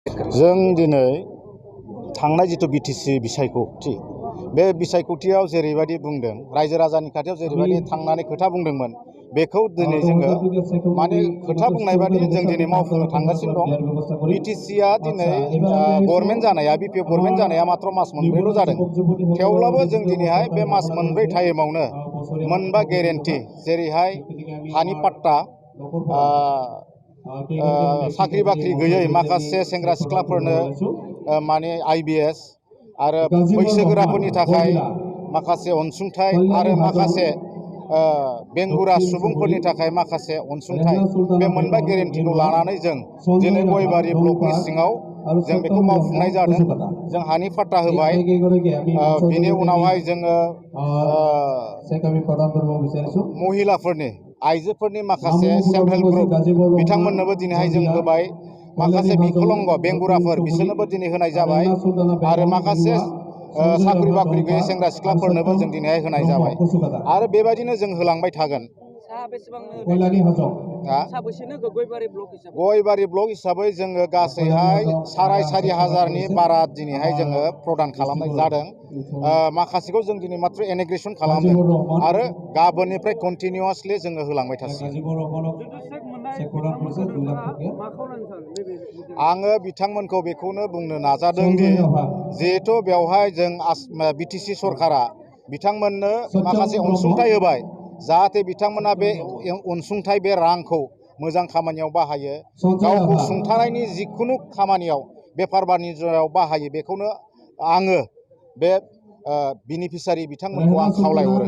जों दिनै थांनाय जिथु बिटिसि बिसायख'थि बे बिसायख'थियाव जेरैबायदि बुंदों रायजो राजानि खाथियाव जेरैबायदि थांनानै खोथा बुंदोंमोन बेखौ दिनै जोङो माने खोथा बुंनाय बादि जों दिनै मावफुंनो थांगासिनो दं। बिटिसिआ दिनै गभर्नमेन्ट जानाया बिपिएफ गभर्नमेन्ट जानाया मात्र मास मोनब्रैल' जादों। थेवब्लाबो जों दिनैहाय बे मास मोनब्रै टाइमावनो मोनबा गेरेन्टि जेरैहाय हानि पाट्टा साख्रि बाख्रि गैयै माखासे सेंग्रा सिख्लाफोरनो माने IBS आरो बैसोगोराफोरनि थाखाय माखासे अनसुंथाइ आरो माखासे बेंगुरा सुबुंफोरनि थाखाय माखासे अनसुंथाइ बे मोनबा गेरेन्टिखौ लानानै जों दिनै गयबारि ब्लकनि सिङाव जों बेखौ मावफुंनाय जादों। जों हानि पाट्टा होबाय, बिनि उनावहाय जोङो महिलाफोरनि आइजोफोरनि माखासे सेल्फ हेल्प ग्रुप बिथांमोननोबो दिनैहाय जों होबाय। माखासे बिकलंग बेंगुराफोर बिसोरनोबो दिनै होनाय जाबाय आरो माखासे साख्रि बाख्रि गैयै सेंग्रा सिख्लाफोरनोबो जों दिनैहाय होनाय जाबाय आरो बेबायदिनो जों होलांबाय थागोन। गयबारि ब्लक हिसाबै जोङो गासैहाय 4,500नि बारा दिनैहाय जोङो प्रदान खालामनाय जादों। माखासेखौ जों दिनै मात्र एनेग्रेसन खालामदों आरो गाबोननिफ्राय कन्टिनिउआसलि जोङो होलांबाय थासिगोन। आङो बिथांमोनखौ बेखौनो बुंनो नाजादों दि जिहेथु बेवहाय जों बिटिसि सरकारा बिथांमोननो माखासे अनसुंथाइ होबाय, जाहाथे बिथांमोना बे अनसुंथाइ बे रांखौ मोजां खामानियाव बाहायो, गावखौ सुंथानायनि जिखुनु खामानियाव बेफार बानिज्यआव बाहायो। बेखौनो आङो बे बेनिफिसारि बिथांमोनखौ आं खावलायहरो।